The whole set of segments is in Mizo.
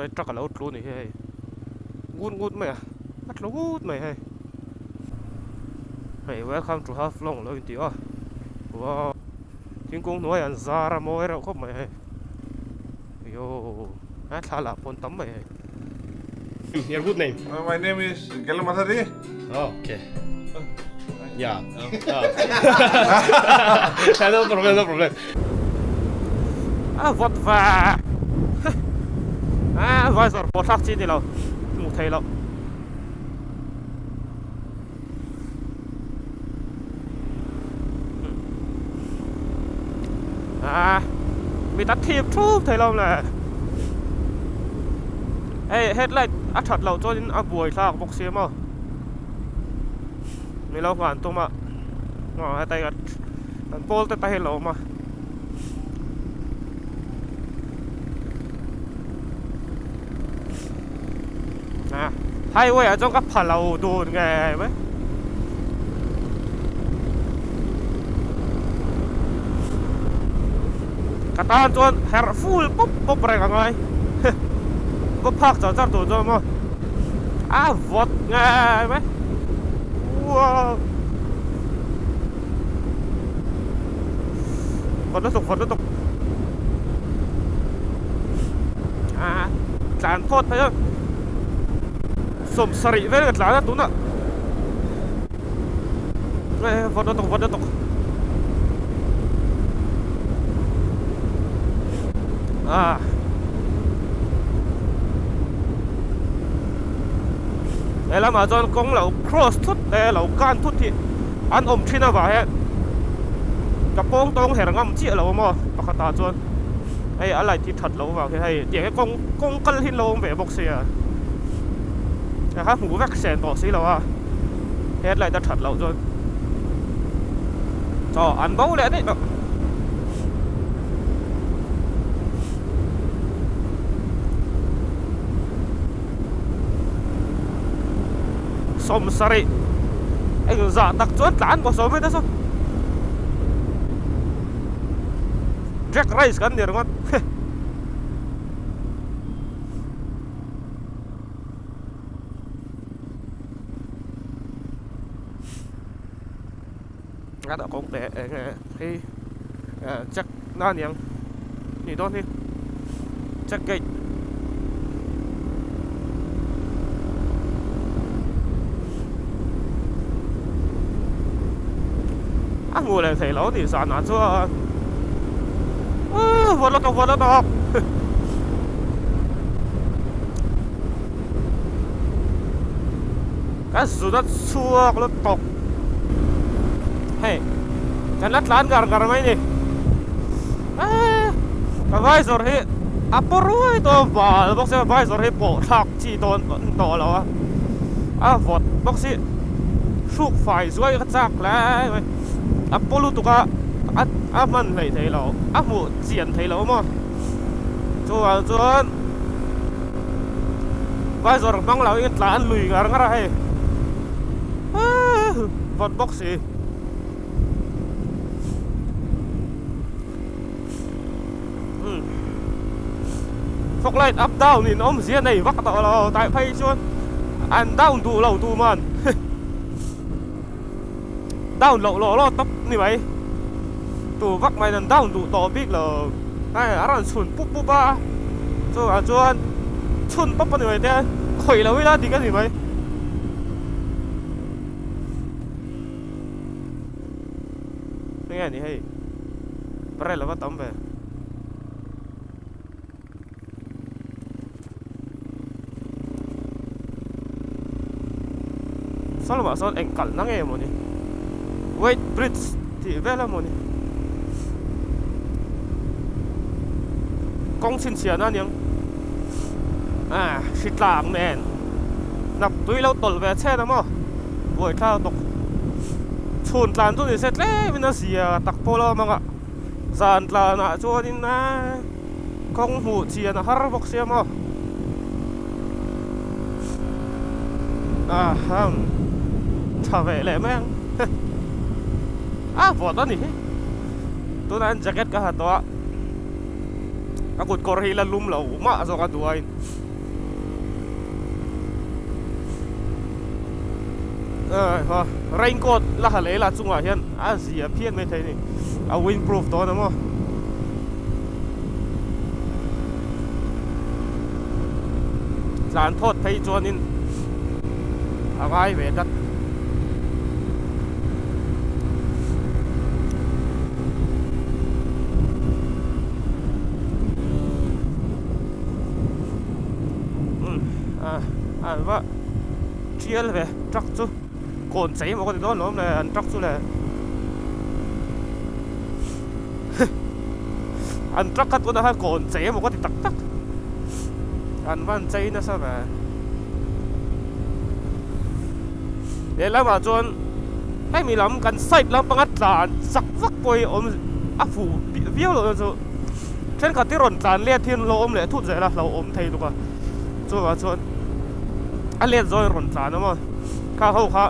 Tlai truck a lo tlu a ni hi hei ngut ngut mai a a tlu ngut mai hei hei welcome to Haflong lo intih a wow thingkung hnuai an zar a mawi reuh khawp mai hei yo a thla lah pawn tam mai hei. Your good name? My name is Gelo Mathari. Oh, okay. Yeah. No problem, no problem. A vawt va. A visor pawh thlak chi ni lo. Hmuh thei lo. A mit a thip thup thei lo le. Hei headlight a that loh chuanin a buai thlak bawk si maw. Ni lo hman tum a aw heta hi an pawl te ta hi a lo awm a. A highway ah chuan ka pha lo dun ngei mai. Ka tan chuan herh full pawp pawp reng a ngai ka phak char char tur chuan maw a vawt ngei mai uaw vawt lutuk vawt lutuk a tlan phawt phei a 70 vel ka tlan a tunah vawt lutuk vawt lutuk ah he lamah chuan kawng lo cross thut te lo kan thut hi an awm thin avang hian ka pawng tawng her ngam chiah lo a maw pakhatah chuan hei a light hi that loh avang hian hei tiang hi kawng kawng kal hi an lo awm ve bawk sia kha hmuh vek sen tawh si lo a headlight a that loh chuan chaw an bo leh daih tawh. 70 eng zah tak chuan tlan kaw sawm vek a saw drag race kan ni ringawt a dah kawng teh eng nge hei check na aniang nih dawn hi check gate a hmuh leh theih loh tih zan ah chuan aaa vawt lutuk vawt lutuk ka zun a chhuak lutuk hei kan la tlan ngar ngar mai ni aaa ka visor hi a paw ruai tawh a val bawk sia visor hi pawh thlak chi dawn tawh lo a a vawt bawk si hruk fai zuai ka chak hle mai a paw lutuk a a hman hleih theih loh a hmuh chian theih loh maw chuvang chuan. Visor hmang lo in tlan lui ngar ngar a hei aaa vawt bawk si umm fog light up down in awmzia nei vak tawh lo tai phei chuan an down duh lo tu man down loh lawh lawh tawp ni mai tu vak mai an down duh tawh bik lo hei a rawn chhun pup pup a chuvang chuan chhun pawp a ni mai te khawih lo ila dik a ni mai. Enge ni hei barrel ava tam ve. Saw lamah sawn eng kalhna nge mawni weight bridge tih vel a mawni kawng chhinchhiahna aniang ah hri tlang nen hnap tui lo tawlh ve chhen a maw buaithlak tawk chhun tlan chu ni se tlem in a zia tak pawh lo awm ang a zan tlanah chuanin a. Kawng hmuh chian a har bawk sia maw? Aham tha ve leh mai ang a vawt a ni hi tunah hian jacket ka ha tawh a ka kut kawr hi la lum lo mah zawk a duh aiin. Raincoat la ha leh la chungah hian a zia phian mai thei a ni. A windproof dawn a maw. Tlan thawt phei chuanin a ngai ve tlat. An va tial ve truck chu kawn chei maw ka ti dawn lawm le an truck chu le an truck kha tunah khan kawn chei emaw ka ti tak tak an van chei nasa ve lehlamah chuan hemi lam kan side lampanga tlan chak vak pawh hi awm a fuh viau loh na chu thenkhat hi rawn tlan let hi an lo awm leh thut zel a hlauhawm thei tuk a chuvang chuan a let zawng in rawn tlan a maw kha ho kha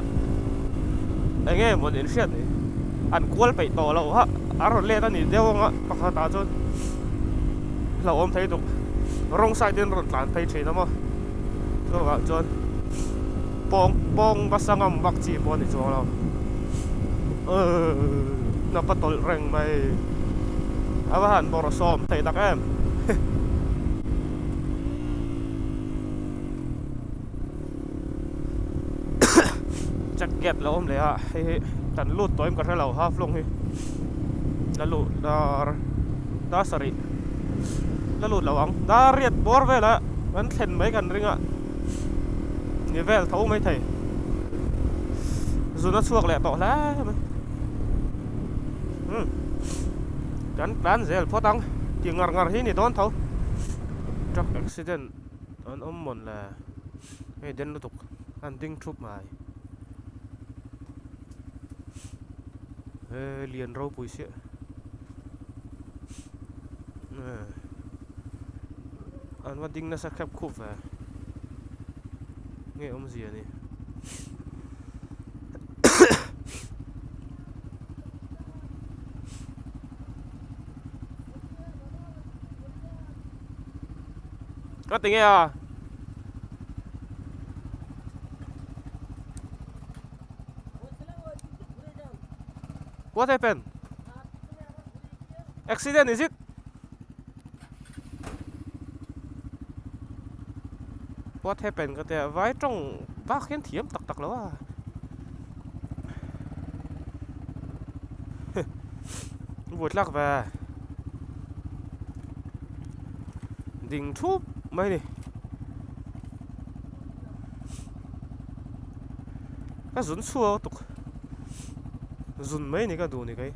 eng nge maw nen hriat ni an kual peih tawh loh a a rawn let a ni deuh ang a pakhat ah chuan hlauhawm thei tuk wrong side in rawn tlan phei thin a maw chuvang chuan pawng pawng va sangam vak chi pawh a ni chuang lo hnap a tawlh reng mai a va han bawrh sawm thei tak em. Check gate lo awm leh a hei hi kan lut tawh em ka hre lo half lung hi la luh dar dar sarih la lut lo ang dar riat bawr vela kan thlen mai kan ring a ni vel tho mai thei zun a chhuak leh tawh hle mai umm kan tlan zel phawt ang ti ngar ngar hi ni dawn tho truck accident an awm mawn le hei den lutuk an ding thup mai he lian ropui siah an va ding nasa khep khup ve nge awmzia ni. Ka ti nge a What happened? Accident is it? What happened ka tia vai tawng bak hian thiam tak tak lo a buaithlak ve ding thup mai a ni ka zun chhuak tuk zun mai a ni ka duh ni kei.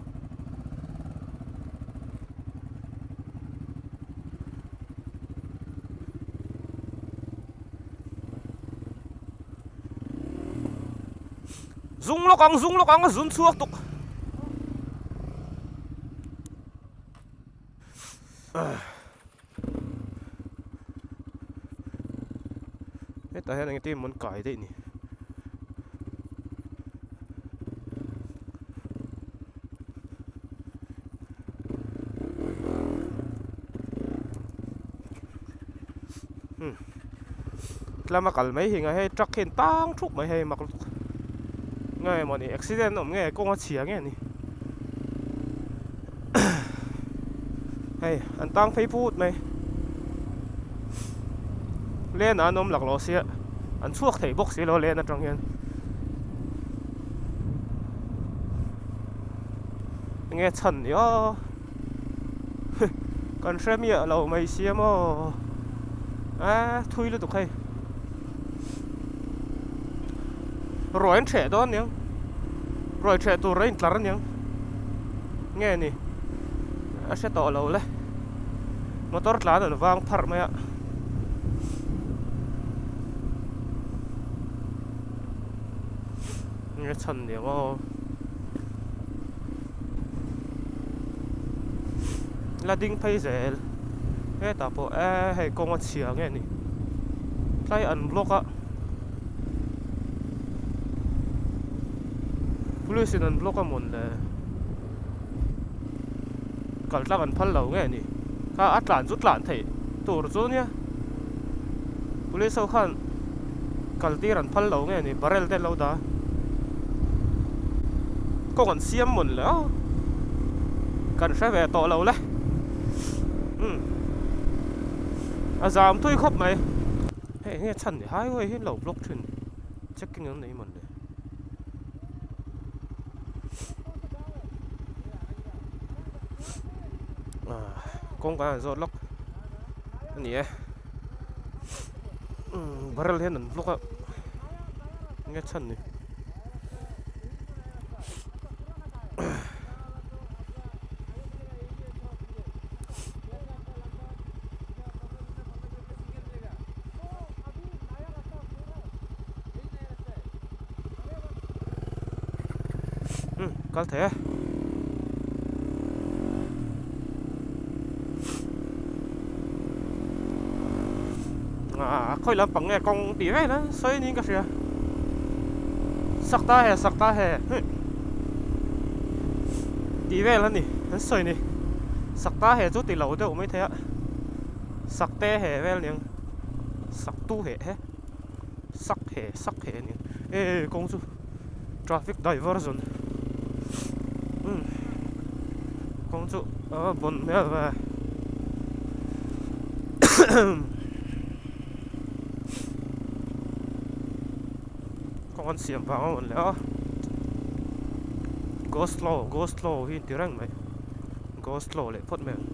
Zung lawk ang zung lawk ang a zun chhuak tuk. Hetah hian engtin maw an kai daih ni. Tlama kal mai hi hei truck hian tang thup mai hei mak lutuk nge mawni accident awm nge kawng a chhia nge ni hei an tang phei phut mai len ah an awm laklawh sia an chhuak thei bawk si lo len atang hian. Enge chhan ni aw kan hre miah lo mai sia maw a thui lutuk hei ruai an hreh dawn aniang ruai hreh tur a intlar aniang nge ni a hre tawh lo le motor tlan an vang pharh mai a. Nge chhan ni ang aw la ding phei zel hetah pawh e hei kawng a chhia nge ni tlai an block a police in an block a mawn le kal tlak an phal lo nge ni kha a tlan chu tlan theih tur chu nia police ho khan. Kal tir an phal lo nge ni barrel te an lo dah a. Kawng an siam mawn le aw. Kan hre ve tawh lo le. Umm. A zam thui khawp mai. Hei enge chhan ni highway hi an lo block thin checking an nei mawn le. Kawng kan han zawt lawk a ni e. Umm barrel hian an block a enge chhan ni. Umm kal thei e. Ah khawi lampang nge kawng tih vel a sawi niin ka hria sak ta he sak ta he tih vel a ni an sawi ni sak ta he chu ti lo deuh mai thei a sak te he vel aniang sak tu he he sak he sak he aniang e kawng chu traffic diversion umm kawng chu a bawn hmel ve kawng an siam vang a rawn leh a go slow go slow hi an ti reng mai go slow leh phawt mai ang.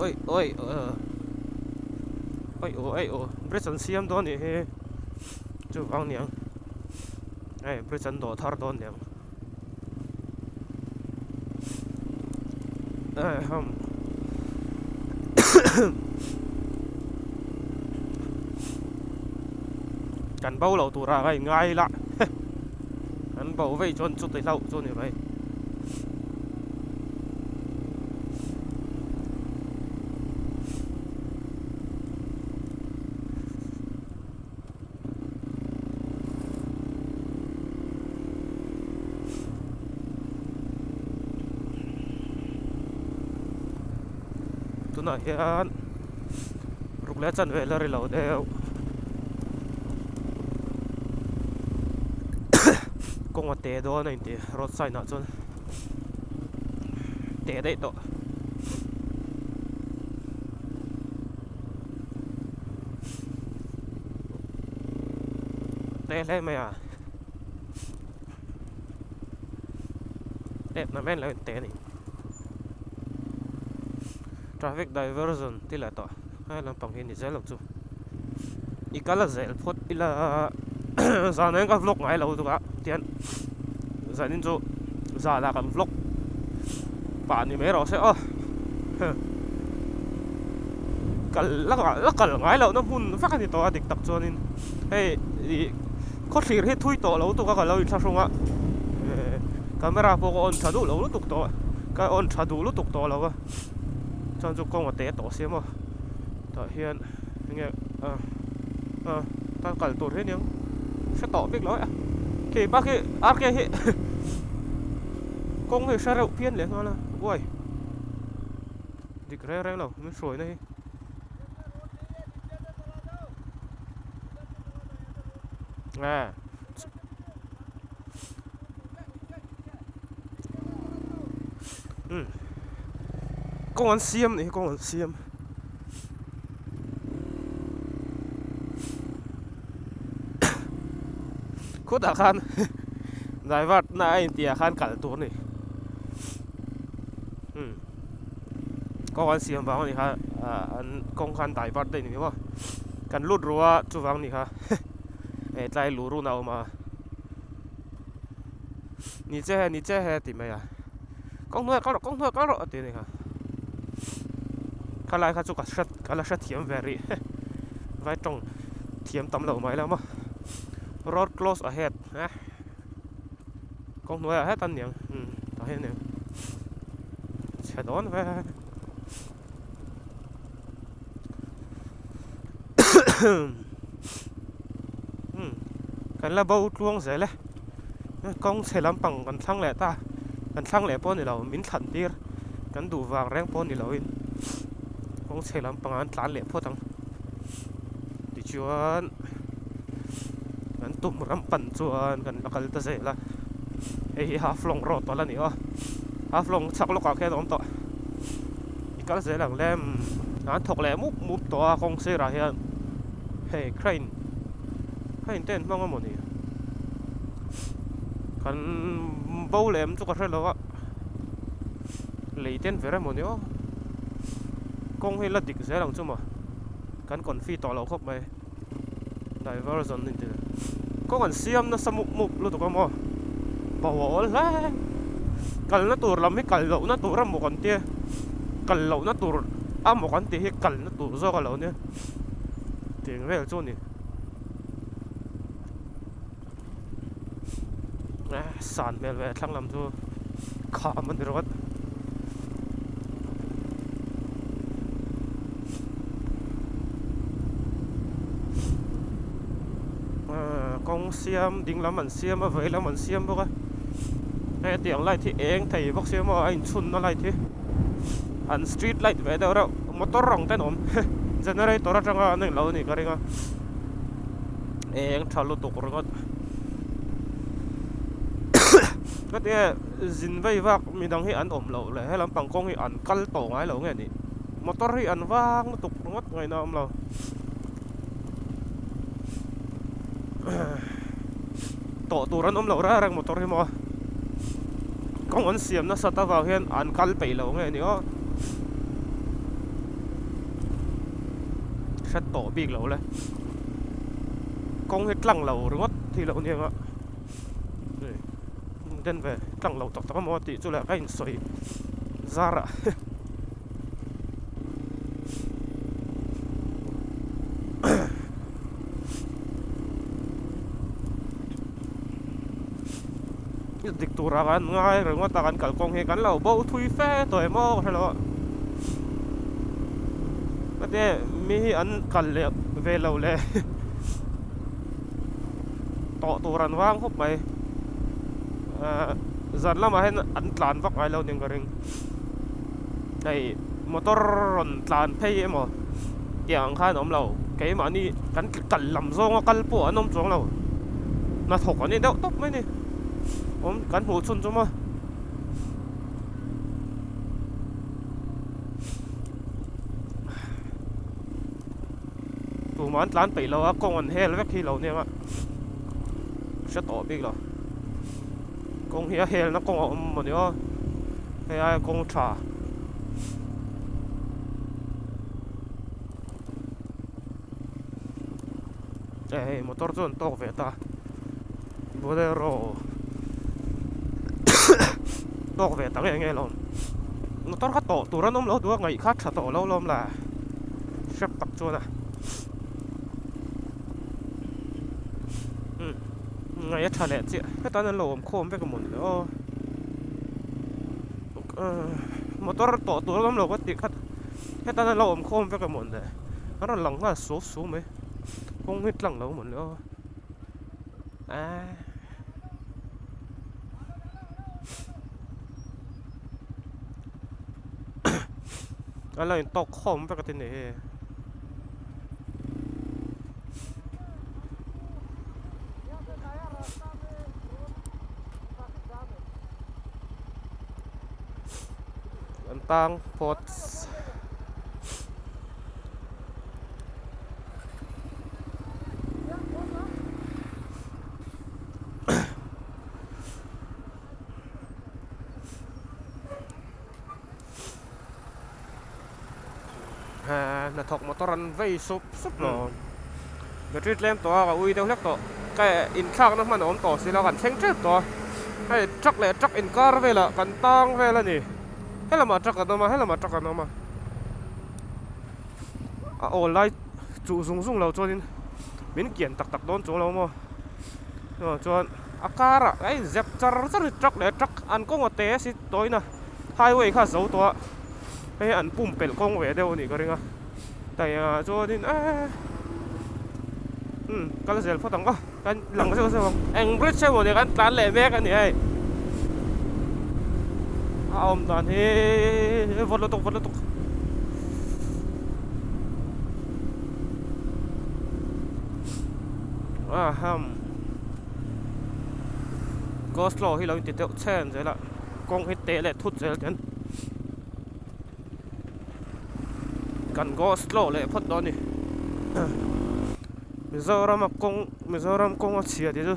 Oi oi oi aw oi aw bridge an siam dawn nih hi chuvang niang hei bridge an dawh thar dawn niang ehem kan bo loh tur ah ka inngai ila kan bo vei chuan chuti hlauh chu a ni mai. Tunah hian ruk leh chanve la ri lo deuh kawng a te dawn a inti road sign ah chuan te daih tawh. Te hle mai a tep na men lo in te a ni traffic diversion tih leh tawh he lampang hi ni zel lo chu i kal a zel phawt ila zan ah hian ka vlog ngai lo tuk a tihian zanin chu zanah kan vlog pah ni mai rawh se aw. Kal la la kal ngai loh na hmun vek a ni tawh a dik tak chuanin hei ih khaw thlir hi thui tawh lo tuk a ka lo inthlahrung a camera pawh ka on tha duh lo lutuk tawh a ka on tha duh lutuk tawh lo a chuan chu kawng a te tawh sia maw tah hian enge ah ah ka kal tur hi aniang hre tawh bik lo e khi bak hi RK hi kawng hi hre reuh phian leh nghal a uai. Dik reng reng lo min hruaina hi. À. Ừ. Kawng an siam nih hi kawng an siam. Khutah khan divert na a intiah khan kal tur a ni. Umm kawng an siam vang a ni kha ah an kawng khan divert daih ni maw kan lut ru a chuvang a ni kha eh tlai luh run a awm a ni che he ni che he tih mai a kawng hnuaiah kal rawh kawng hnuaiah kal rawh a ti a ni kha khalai kha chu ka hre ka la hrethiam ve rih vai tawng thiam tam lo mai lo maw road close ahead eh. Kawng hnuaiah het an niang umm tah hian eng chhe dawn ve umm kan la bo tluang zel e kawng chhe lampang kan thlang leh ta kan thlang leh pawh a ni lo min thlan tir kan duh vang reng pawh a ni lo in. Kawng chhe lampang ah an tlan leh phawt ang. Tichuan kan tum ram pan chuan kan la kal ta zel a. Hei hi Haflong road a la ni aw. Haflong chhak lawkah khian a awm tawh. I kal zel ang lem. An thawk leh mup mup tawh a kawng sirah hian hei crane crane te an hmang a mawni. Kan bo lem chu ka hre lo a. Lei ten ver emawni aw kawng hi la dik zel ang chu maw kan confi tawh lo khawp mai diversion a inti kawng an siam nasa mup mup lutuk a maw bo a awl hle kalna tur lam hi kal lohna tur emaw kan tia kal lohna tur emaw kan tih hi kalna tur zawk a lo nia tih vel chu a ni. San hmel ve thlang lam chu kham a ni rawt. Kawng siam ding lam an siam a vei lam an siam bawk a hei tiang light hi eng thei bawk sia maw a inchhunna light hi an street light ve deuh reuh motor ang ten awm generator atanga an englo a nih ka ring a. Eng tha lutuk ringawt ka ti e zin vei vak midang hi an awm loh leh helam pang kawng hi an kal tawh ngai lo nge nih motor hi an vang lutuk ringawt ngaihna a awm lo tawh tur an awm loh reng reng motor hi maw kawng an siam nasat avang hian an kal peih lo nge ni aw. Hre tawh bik lo le kawng hi tlang lo ringawt hi lo nia nga den ve tlang lo tak tak amaw tih chu leh ka insawi zar ah dik turah kan ngai ringawt a kan kalkawng hi kan lo bo thui fe tawh em aw ka hre lo a heti mi hi an kal leh ve lo le tawh tur an vang khawp mai ahh zan lamah hian an tlan vak ngai lo ning ka ring hei motor rawn tlan phei emaw tiang ang khan a awm lo keimahni kan kal lam zawnga kal pawh an awm chuang lo hnathawk an ni deuh tawp mai a ni awm kan hmuh chhun chu maw. Tumah an tlan peih lo a kawng an hel vek hi lo nia nga hre tawh bik lo kawng hi a helna kawng a awm mawni aw hei aia kawng tha. Hei motor chu an tawk ve ta bolero tawk ve ta nge nge lo motor kha tawh tur an awm lo duh a ngaih kha tha tawh lo lawm la hrep tak chuan a ngaih a tha leh chiah hetan an lo awm khawm vek a maw ni le aw motor tawh tur an awm lo ka tih kha hetan an lo awm khawm vek a maw ni le an rawn lang nghal suau suau mai. Kawng hi tlang lo mawn le aw aaa a la in tawk khawm vek a ti ni hi. An tang phawt. Hnathawk motor an vei sup sup lo battery tlem tawh a ka ui deuh hlek tawh ka inthlakna hman a awm tawh si lo kan thleng tep tawh a hei truck leh truck inkar velah kan tang vel a ni helamah truck an awm a helamah truck an awm a. A awl lai chuh zung zung lo chuanin min kian tak tak dawn chuang lo maw chuan a car ah a inzep char char a truck leh truck an kawng a te a si tawhin a highway kha a zo tawh a hei an pumpelh kawng ve deuh a nih ka ring a taiah chuanin eee umm kal zel phawt ang aw kan lang zeuh zeuh ang eng bridge emaw ni kan tlan leh mek a ni hei a awm dan hi vawt lutuk vawt lutuk. Aham Go slow hi lo inti deuh chhen zel a kawng hi teh leh thut zel ten kan go slow leh phawt dawn a ni Mizoram a kawng Mizoram kawng a chhia tih chu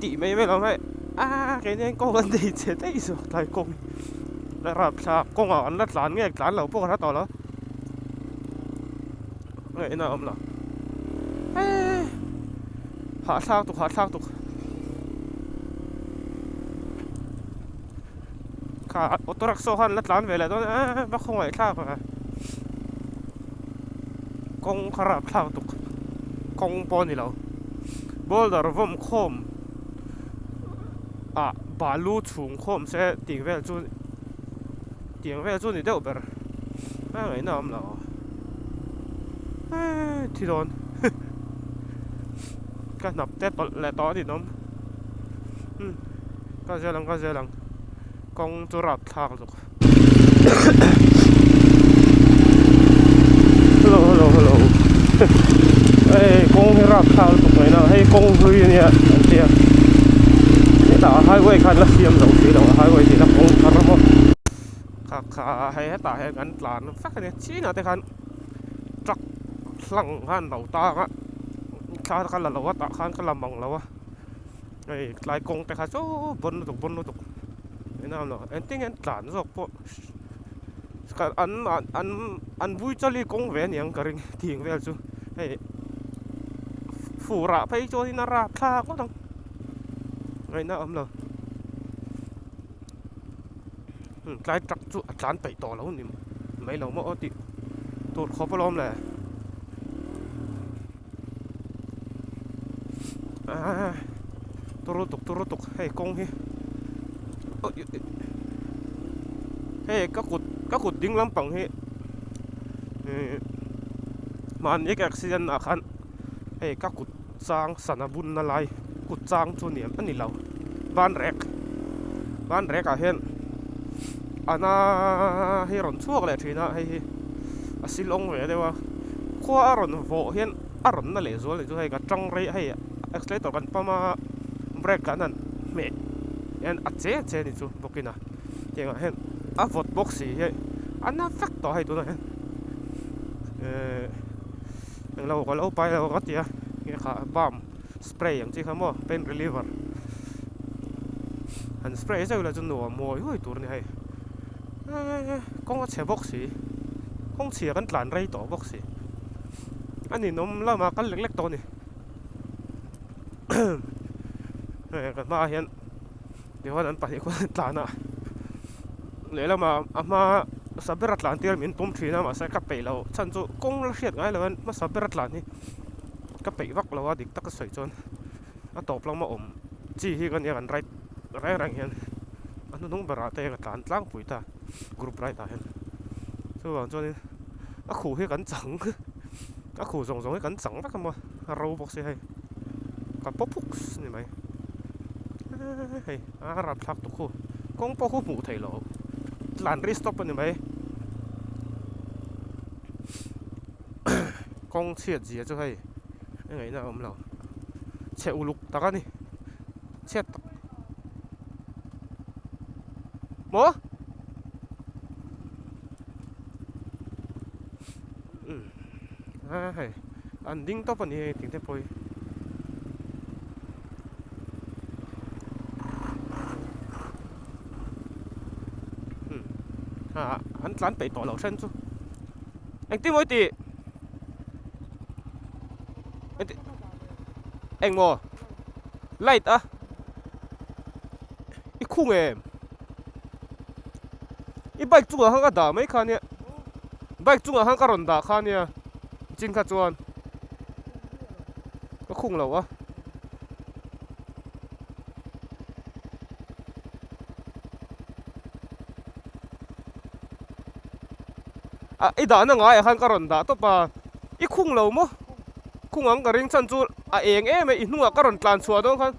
tih mai mai lo hei a keini hian kawng an nei chhe daih zawk tlai kawng hi rapthlak kawngah an la tlan nge tlan lo pawh ka hre tawh lo. Ngaihna a awm lo eee hahthlak tuk hahthlak tuk kha auto rickshaw khan la tlan ve leh dawn eee va khawngaih thlak ve kawng kha rapthlak tuk kawng pawh a ni lo boulder vawm khawm ah balu chhung khawm se tih vel chu tiang vel chu a ni deuh ber a ngaihna a awm lo eee thi dawn ka hnap te tawlh leh tawh a ni nawm umm ka zel ang ka zel ang kawng chu rap thlak lutuk hello hello hello hei kawng hi rap thlak lutuk mai na hei kawng hlui a nia an tia hetah highway khan la siam lo si lo a highway tihna kawng thar maw kha kha hei hetah hian kan tlan vek a nia chinah te khan truck hlang khan lo tang a thla kha la lo a tah khan ka la mang lo a hei tlai kawng te kha chu bawn lutuk bawn lutuk eng emaw engtin nge an tlan zawk pawh an an an vui chali kawng ve aniang ka ring thing vel chu hei fur ah phei chuanin a rapthlak ngawt ang ngaihna a awm lo. Tlai truck chu a tlan peih tawh lo ni mai lo maw aw tih tur khawp alawm le aaa tur lutuk tur lutuk hei kawng hi hei ka kut ka kut ding lampang hi ihh mahni ka accident ah khan hei ka kut chang sana bunna lai kut chang chu ni a ni lo ban rek ban rek ah hian ana hi a rawn chhuak leh thin a hei hi a silawng ve deuh a khua a rawn vawh hian a rawn na leh zual a nih chu hei ka tang rei hei accelerator kan pump a brake kan han hmeh hian a che che a nih chu bawkin a tiangah hian a vawt bawk si hi a na vek tawh hei tunah hian ehh. Englo ka lo pai lo ka ti a nge kha balm spray ang chi kha maw pain reliever han spray zeuh ila chu nuam huai huai tur a ni hei eee kawng a chhe bawk si kawng chhia kan tlan rei tawh bawk si a ninawm lamah kal lek lek tawh a ni hei ka hmaah hian tichuan an pahnih khuan an tlan a lehlamah a hma hmasa ber a tlan tir min tum thin a mahse ka peih loh chhan chu kawng la hriat ngai lo a hmasa ber a tlan hi ka peih vak lo a dik taka sawi chuan a tawp lama awm chi hi ka nia kan ride reng reng hian a hnuhnung berah te ka tlan tlangpui ta group ride ah hian chuvang chuanin a khuh hi kan chang a khuh zawng zawng hi kan chang vek a maw a ro bawk si hei ka paw phuk ni mai hei a rapthlak tuk hu kawng pawh khu hmuh theih loh tlan ri stop a ni mai kawng chhiat zia chu hei a ngaihna a awm lo chhe uluk tak a ni chhiat tak maw hei an ding tawp a ni hei thing te pawh hi. An tlan peih tawh loh then chu engtin maw i tih engmaw light a i khung em i bike chungah khan ka dah mai kha nia bike chungah khan ka rawn dah kha nia chin kha chuan ka khung lo a. Ah i dahna ngaiah khan ka rawn dah tawp a i khung lo maw khung ang ka ring chhan chu a eng em e i hnungah ka rawn tlan chhuah dawn khan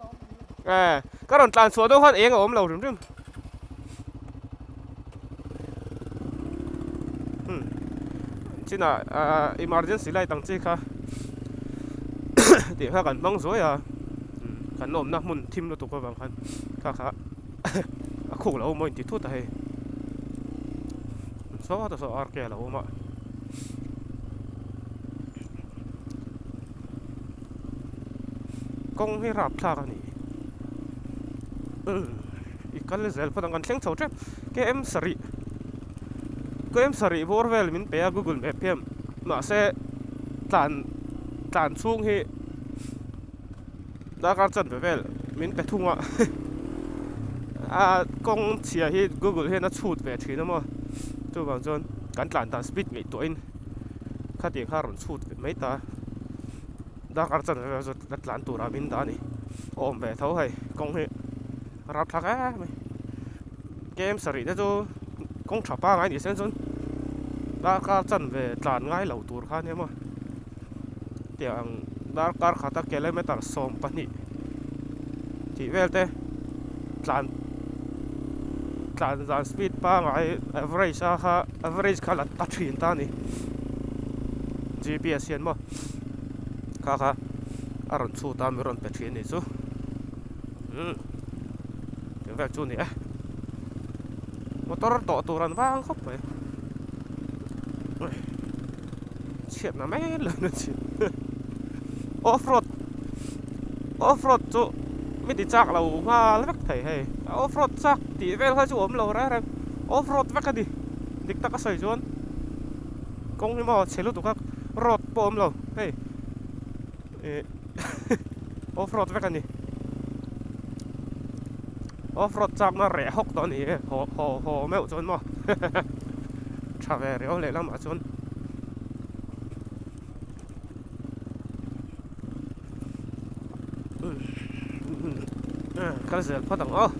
eh ka rawn tlan chhuah dawn khan eng a awm lo hrim hrim hmm chinah ah emergency light ang chi kha. Tih kha kan hmang zuai a, kan awmna hmun thim lutuk avang khan kha kha a khuk lo maw inti thut a hei. Sawtah saw RK a lo awm a. Kawng hi rapthlak a ni. I kal zel phawt ang kan thleng chho tep. KM sarih KM sarih bawr vel min pe a Google Map hian mahse tlan tlan chhung hi darkar chanve vel min pe thung a a kawng chhia hi Google hian a chhut ve thin a maw chuvang chuan kan tlan dan speed ngaihtuahin khatiang kha a rawn chhut ve mai ta darkar chanve vel chu la tlan turah min dah a ni awm ve tho hei kawng hi a rapthlak em mai kem sarih te chu kawng tha pangai ni sen chuan darkar chanve tlan ngai lo tur kha ania maw tiang darkar khata kilometer 12 tih vel te tlan tlan zan speed pangai average a kha average kha la ta thin ta a ni G_P_S hian maw kha kha a rawn chhut a mi rawn pe thin a nih chu umm tih vel chu a ni e motor tawh tur an vang khawp mai chhiatna mai lo na chhin off road off road chu mi ti chak lo nghal vek thei hei off road chak tih vel kha chu awm lo reng reng off road vek a ni dik tak a sawi chuan kawng hi maw chhe lutuk a road pawh awm lo hei ih off road vek a ni off road chak na reh hawk tawh a ni e haw haw haw meuh chuan maw tha ve riau lehlamah chuan. Kal zel phawt ang aw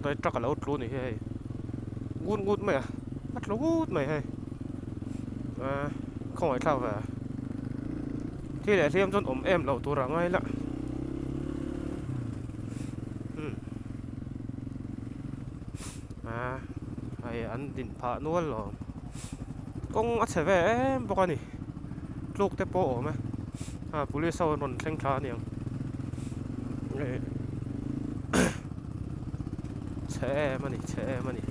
toy truck a lo tlu a ni hi hei ngut ngut mai a a tlu ngut mai hei khawngaih thlak ve thil leh hliam chuan awm em loh tur a ngai la hei an din phah nual lo. Kawng a chhe ve em bawk a ni tluk te pawh a awm e ah police ho an rawn thleng thla a niang chhe em a ni chhe em a ni.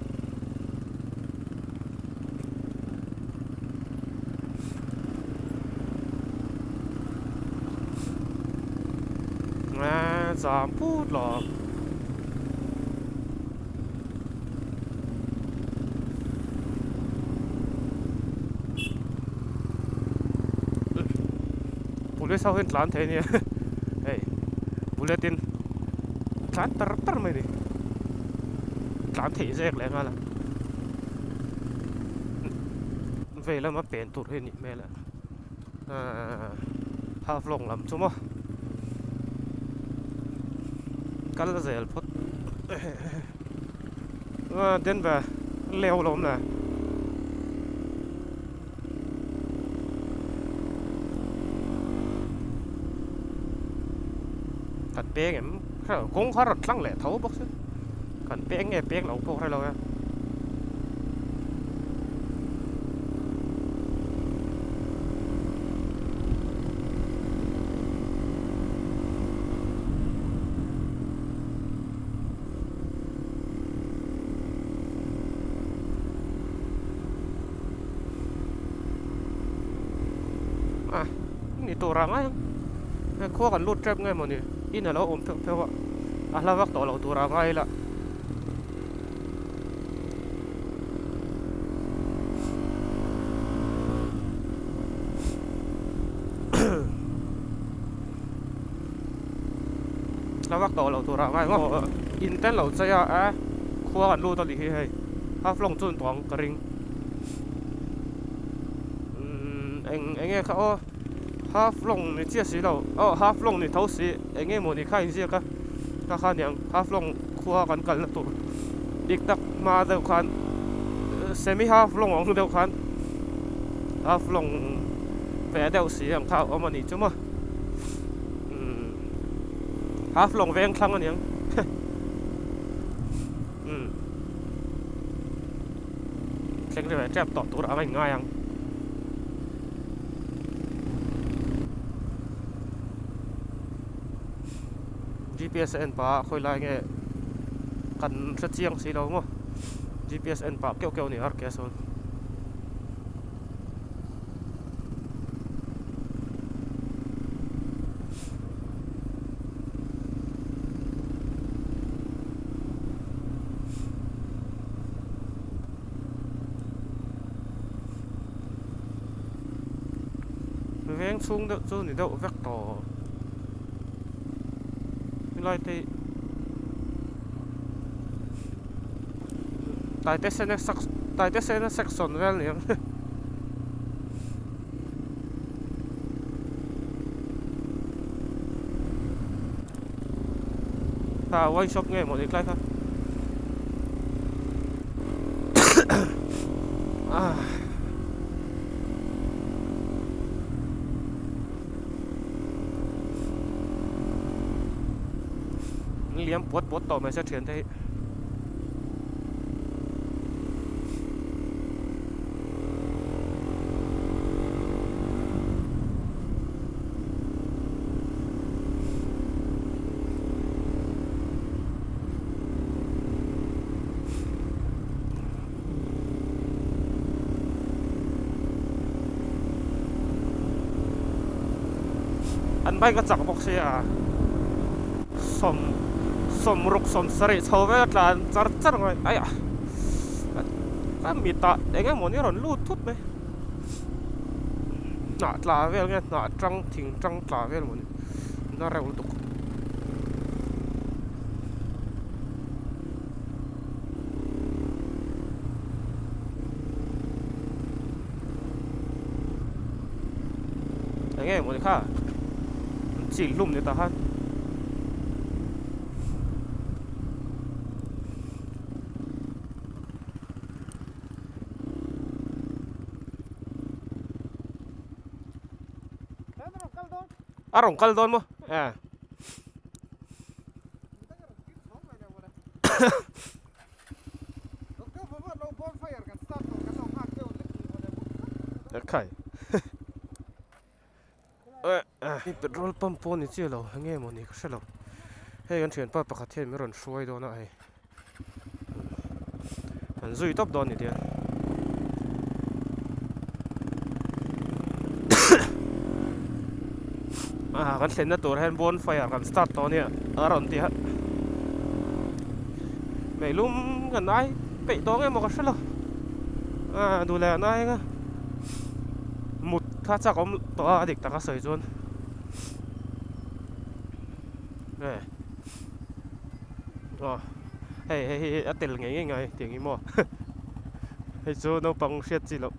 Zam put lo. Police ho hian tlan thei ania hei bullet in tlan tar tar mai ni tlan theih zek leh nghal a vei lama pen tur hi a nih hmel a ahh half long lam chu maw kal zel phawt. Denver leo lo awm le. Kan peng em kawng kha rawn tlang leh tho bawk se kan peng nge peng lo pawh hre lo e. A ni tur ang ang he khua kan lut tep nge mawni in alo awm pheuh pheuh a a hla vak tawh loh tur ang a ila. La vak tawh loh turah ngai maw in tel lo chei a eh khua kan lut a nih hi hei half long chu an tawng ka ring umm eng eng nge kha aw half long ni chiah si lo aw half long ni tho si eng nge maw ni kha inziak a kha kha aniang half long khua kan kalna tur dik tak hma deuh khan semi half long ang deuh khan half long ve deuh si ang kha a awm a nih chu maw. Umm half long veng thlang aniang umm thleng ve tep tawh tur ang a inngai ang. Gps a en pah a khawi lai nge kan hre chiang si lo maw gps en pah keuh keuh a ni RK sawn. Veng chhung deuh chu ni deuh vek tawh helai te hi Taitesena Taitesena section vel ni ang kha wine shop nge mawni tlai kha liam puat puat tawh mai se thian te hi. An bike a chak bawk sia sawm sawmruk sawmsarih chho vel a tlan char char mai aiah ka mitah eng emaw ni a rawn lut thut mai hnah tla vel nge hnah tang thing tang tla vel maw ni na reuh lutuk. Eng nge mawni kha an chil hlum ni ta khan. A rawn kal dawn maw? Eh. Khai. Hei petrol pump pawh ni chiah lo eng nge mawni ka hre lo hei kan thianpa pakhat hian min rawn hruai dawn a hei an zui tawp dawn a ni tiang ah kan thlenna tur hian bonfire kan start tawh a nia a rawn ti a meilum kan ai peih tawh nge maw ka hre lo ah duh leh an ai ang a mut kha chak awm tawh a a dik taka sawi chuan eh. Aw hei hei hi a tel ngei ngei ngai tiang hi maw hei chu naupang hriat chi loh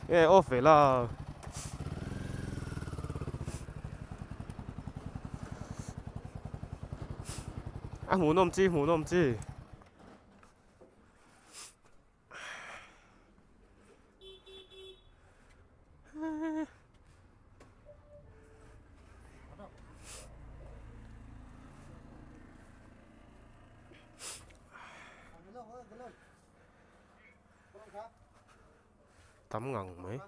nge off ve la. A hmuhnawm chi hmuhnawm chi. Tam ngang mai.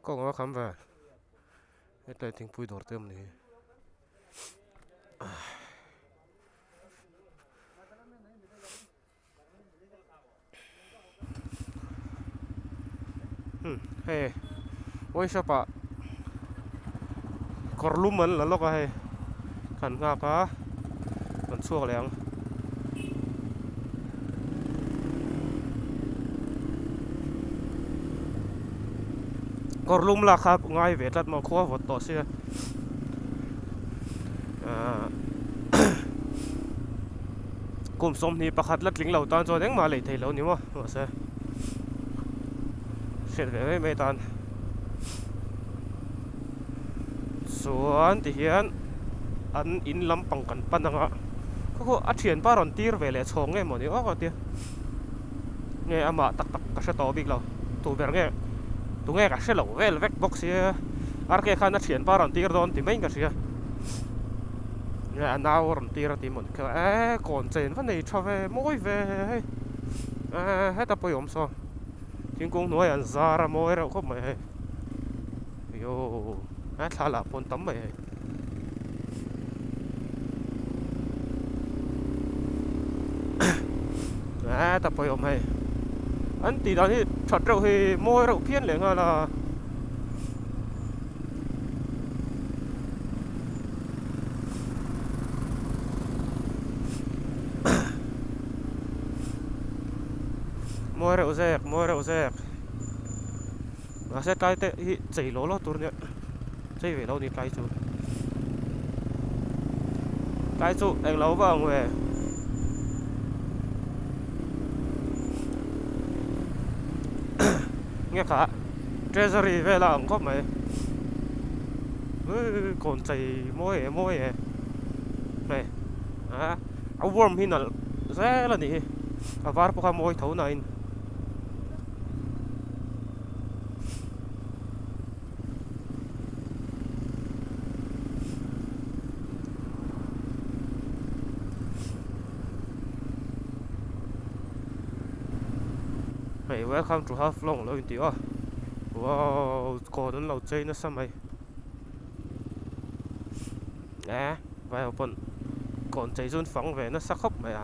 Kawng a kham ve hetlai thingpui dawr te awm ni hi hmm hei wine shop ah kawr lum an la lawk a hei kan nghak a kan chhuak leh ang. Kawr lum lak kha ngai ve tlat maw khua vawt tawh sia ahh kum sawmhnih pakhat la tling lo tan chuan engmah a lei thei lo ni maw mahse hriat ve mai mai tan chuan tihian an in lampang kan pan ang a khaw a thianpa rawn tir ve leh chhawng nge mawni awk a tia nge amah tak tak ka. ka hre tawh bik lo tu ber nge tunge ka hre lo vel vek bawk sia RK khan a thianpa rawn tir dawn ti maiin ka hria nge a nau rawn tir a ti maw kha e kawn chen va nei tha ve mawi ve hei e heta pawh i awm saw thingkung hnuaiah an zar a mawi reuh khawp mai hei Io he thla lah pawn tam mai hei. Heta pawh i awm hei. An tih dan hi that reuh hi mawi reuh phian leh nghal a. Mawi reuh zek mawi reuh zek. Mahse tlai te hi chei law law tur nia chei ve lo ni tlai chu tlai chu eng lo vang ang ve nge kha treasury vel a ang khawp mai kawn chei mawi e mawi e hei a a worm hi nalh zel a nih hi a var pawh kha mawi tho nain. Hei welcome to Haflong lo intih a wow kawn an lo chei nasa mai eh vai ho pawn kawn chei chu an fang ve nasa khawp mai a.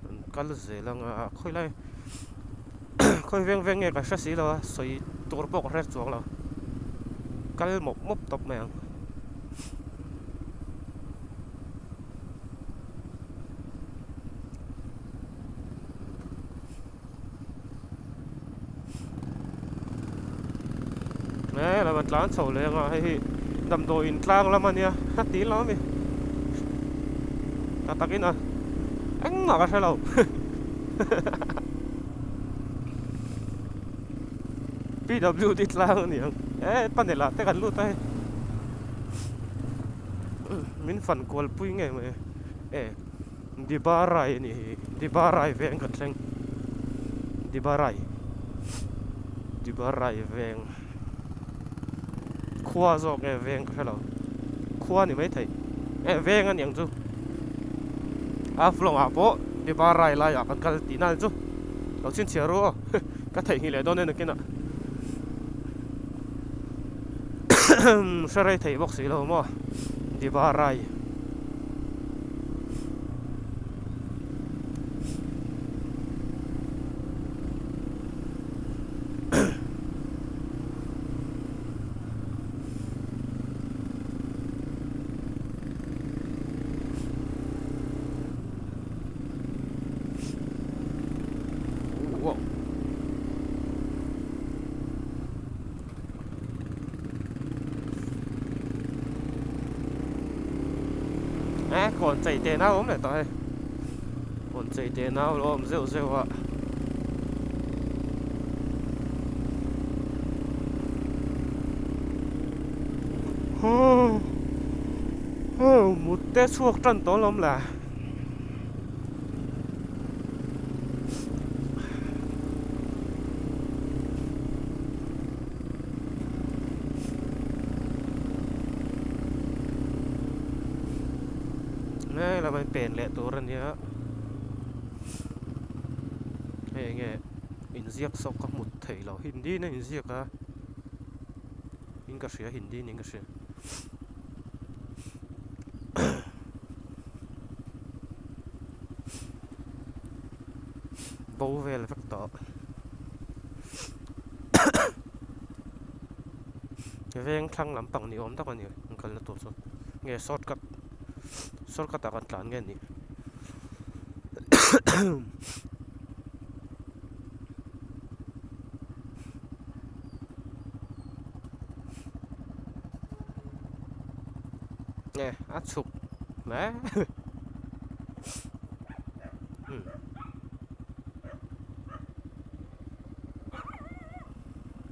An kal zel ang a khawi lai khawi veng veng nge ka hre si lo a sawi tur pawh ka hre chuang lo kal mawp mawp tawp mai ang. He lam a tlan chho leh anga hei hi damdawi in tlang lam ania a ti lo ami ta takin a engmah ka hre lo PWD tlang ani ang e panel ah te kan lut a hei min fan kual pui ngei mai e. Dibarai a nih hi Dibarai veng kan thleng Dibarai Dibarai veng khua zawk nge veng ka hre lo khua a ni maithei eh veng a ni ang chu Haflong ah pawh Dibarai laiah kan kal tihna chu lo chhinchhiah ru aw ka theihnghilh leh dawn e nakinah hre rei thei bawk si lo maw Dibarai. Eh kawn chei teh nau awm leh tawh hei kawn chei teh nau lo awm zeuh zeuh a mut te chhuak tan tawh alawm le. He lamah hian pen leh tur a nia hei enge inziak sawk ka hmu thei lo hindi in a inziak a in ka hria hindi in ka hria. Bo vel vek tawh veng thlang lampang ni awm tak a ni an kalna tur chu nge shortcut shortcut ah kan tlan nge ni nge a chhuk hle.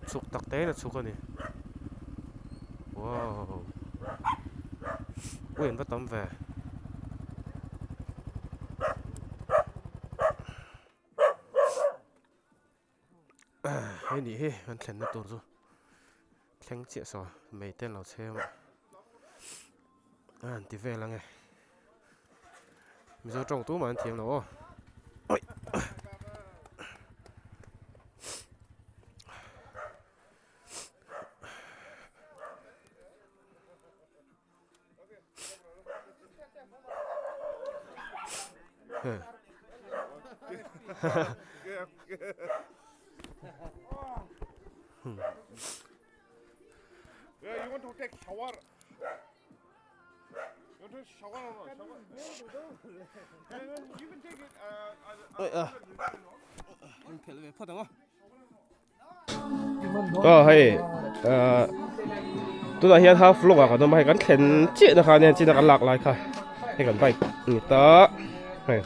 Chhuk tak te in a chhuk a ni. Wow ui an va tam ve. Hei nih hi kan thlenna tur chu thleng chiah saw mei te an lo chhem a a han ti vel ange Mizo tawng tumah an thiam lo aw awi. Yeah, you want to take shower? You want to shower or not? Shower? You can take it. Uh, uh, Aw hei ahh tunah hian half lawk ah kan awm a hei kan thlen chiah na khan hian china kan lak lai kha hei kan bike a ni ta hei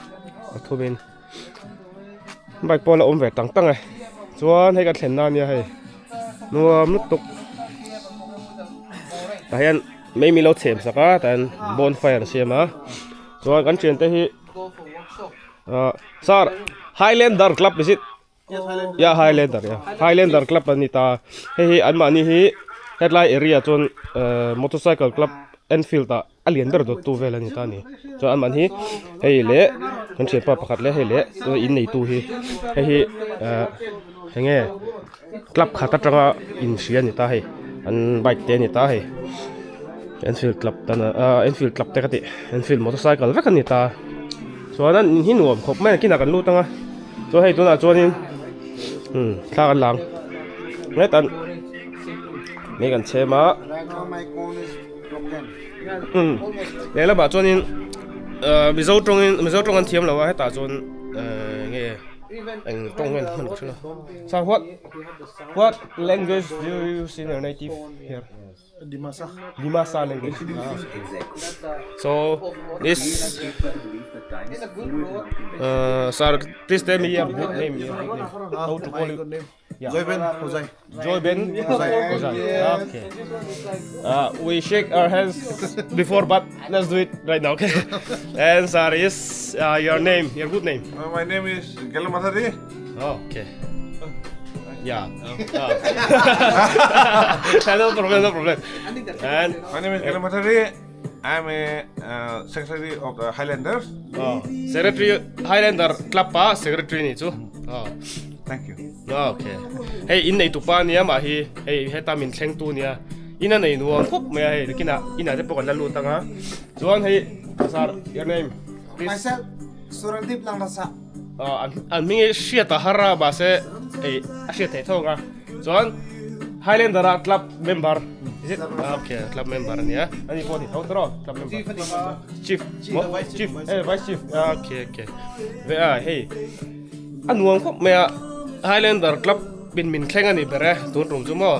a thum in bike pawh a la awm ve tang tang e chuan hei kan thlen na ania hei nuam lutuk tah hian mei min lo chhem sak a tah hian bonfire an siam a chuan kan thiante hi ahh sir highlander club is it. Ya Highlander ya Highlander club an ni ta hei hi an mahni hi hetlai area chuan eh motorcycle club Enfield ah a lian ber dawt tu vel a ni ta a ni chuan an mahni hei leh kan thianpa pakhat leh hei leh in neitu hi hei hi eh eng nge club khat atanga inhria a ni ta hei an bike te a ni ta hei Enfield club tan ah Enfield club te ka tih Enfield motorcycle vek a ni ta chuan an in hi nuam khawp mai a kinah kan lut ang a. Chuan hei tunah chuanin umm thla kan lang nget an mei kan chhem a umm lehlamah chuanin ahh mizo tawngin mizo tawng an thiam lo a hetah chuan ehh nge eng tawng nge an hman ka hre lo sir what what language do you use in your native here. Dimasa. Dimasa language. So this uh, sir, please tell me your good name. Your good name. How to call you? Yeah. Joy Ben Hosai. Joy Ben Hosai. Okay. We shake our hands before, but let's do it right now. Okay. And sir is your name, your good name. My name is Gelum Mathari. Oh, okay. Yeah. No problem, no problem. And my name is Gelum Mathari. I'm a secretary of the Highlanders. Oh, secretary Highlander Club pa secretary ni chu. Oh. Thank you. Okay. Hei in nei tupa nia ma hi hei heta min thleng tu nia. Ina nei nuam khop mai a hei kina ina te pawh kan la lut anga. Chuan hei sir your name please. Myself Surandeep Langrasa. An hming hi hriat a har a mahse ei a hriat theih thawk a chuan Highlander a club member is it okay club member a nia ani pawh a ni tho tawh club member chief chief eh vice chief okay okay ve a hei a nuam khawp mai a Highlander club min min thleng a ni ber e tun tum chu maw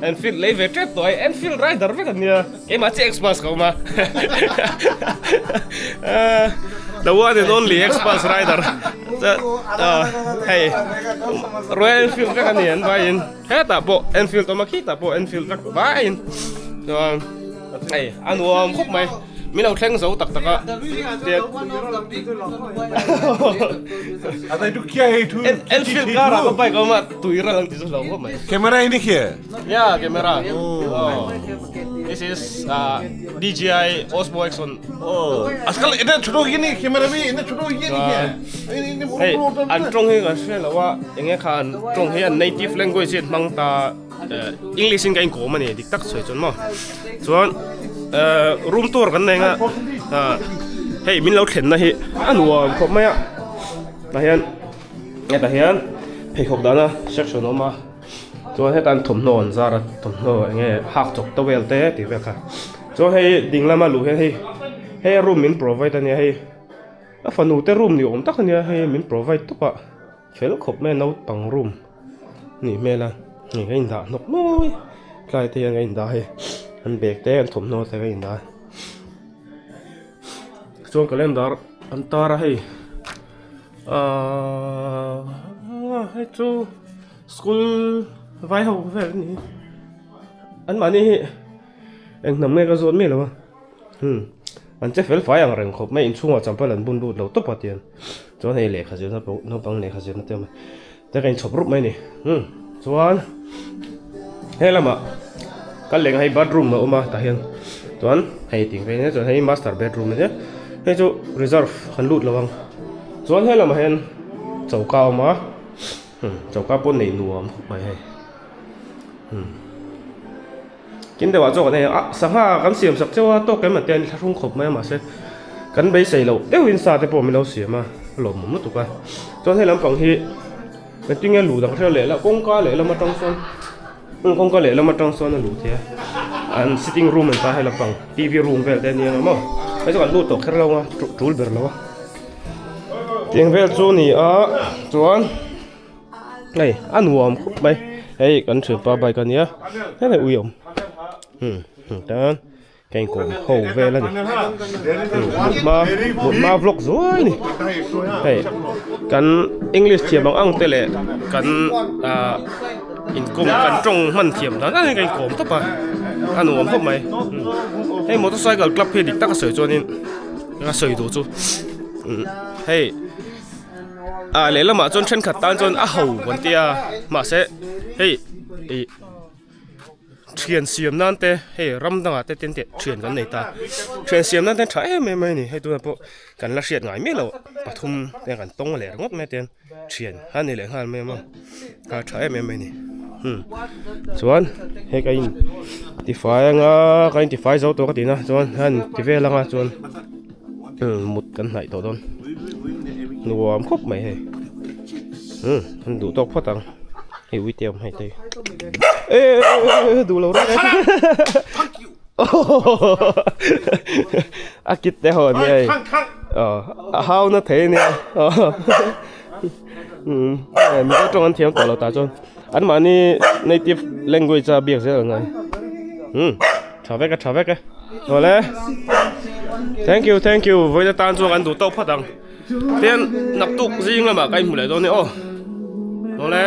Enfield lei ve tep tawh a Enfield rider vek a nia keimah chiah Xpulse ka awm a the one and only Xpulse rider hei Royal Enfield vek a ni an vaiin hetah pawh Enfield awm a khitah pawh Enfield vek vaiin chuan hei a nuam khawp mai. Min lo thleng zo tak tak a. Enfield car ah ka bike a awm a tui ral ang ti chu hlauh khawp mai. Camera in here. Yeah, camera. Oh. This is uh, DJI Osmo Action. Oh. Askal ina chhudo hi ni camera mi ina chhudo hi ni here. Hey, an tawng hi kan hre lo a, enge kha an tawng hi an native language hi an hmang ta. English in ka inkawm a ni dik tak sawi chuan maw chuan room tour kan nei anga hei min lo thlenna hi a nuam khawp mai a tah hian hetah hian pheikhawk dahna section a awm a chuan hetah an thawmhnaw an zar a thawmhnaw eng nge hak chawp towel te tih vel kha chuan hei ding lama luh hian hei hei room min provide a nia hei a fanu te room ni awm tak a nia hei min provide tawp a. Fel khawp mai a naupang room nih hmel a hei ka indah hnawk mawi tlai te hian ka indah hei an bag te an thawmhnaw te ka indah chuan calendar an tar a hei ahh hei chu school vai ho vel a ni an mahni hi. Eng hnam nge ka zawt miah lo a umm an che fel fai ang reng khawp mai inchhungah champal an bun lut lo tawp a tiang chuan hei lehkha zirna pawh naupang lehkha zirna te a awm a te ka inchhawp rup mai a ni umm chuan he lamah kal leh hei bathroom a awm a tah hian chuan hei ting phei nia chuan hei master bedroom a nia hei chu reserve kan lut lo ang chuan he lamah hian choka a awm a umm choka pawh neih nuam khawp mai hei umm. Tin deuhah chuan kan hei a sangha kan siam sak cheu a tawk em ati a inthlahrung khawp mai a mahse kan beisei loh deuhin sa te pawh min lo siam a a lawmawm lutuk a chuan hei lampang hi engtin nge luh dang hriat leh la kawngka lehlam atang sawn kawngka lehlam atang sawn a luh thei a an sitting room an ta hei lampang t v room vel te ania maw hei chu kan lut tawh kher lo ang a tul ber lo a tiang vel chu a ni a chuan. Hei a nuam khawp mai hei kan thianpa bike a nia heng hi ui a awm hmm tan ka inkawm ho vel a ni mut hma mut hma vlog zuai a ni hei kan english thiam ang ang te leh kan ah inkawm kan tawng hman thiam dan ang in ka inkawm tawp a a nuam khawp mai hei motorcycle club hi dik tak a sawi chuanin a sawi duh chu hei. Ah lehlamah chuan thenkhat tan chuan a ho an tia mahse hei ih thian siam nan te hei ram dangah te tin teh thian kan nei ta thian siam nan te tha em em mai a ni hei tunah pawh kan la hriat ngai miah loh pathum te kan tawng leh ringawt mai ten thian a ni leh nghal mai a a tha em em mai a ni hmm chuan hei ka in tifai anga ka in tifai zo tawh ka tih na chuan han ti vel anga chuan. Mut kan hnaih tawh dawn nuam khawp mai hei umm an duh tawk phawt ang hei uite awm hei te eh duh lo reng a kit te ho ania hei a hau na thei ania umm mizo tawng an thiam tawh lo tah chuan an mahni native language a biak zel ang ngai umm. Tha vek a tha vek e. Awle. Thank you thank you vawiin atan chuan kan duh tawk phawt ang. Tian naktuk zing lamah ka inhmu leh dawn e aw. Awle.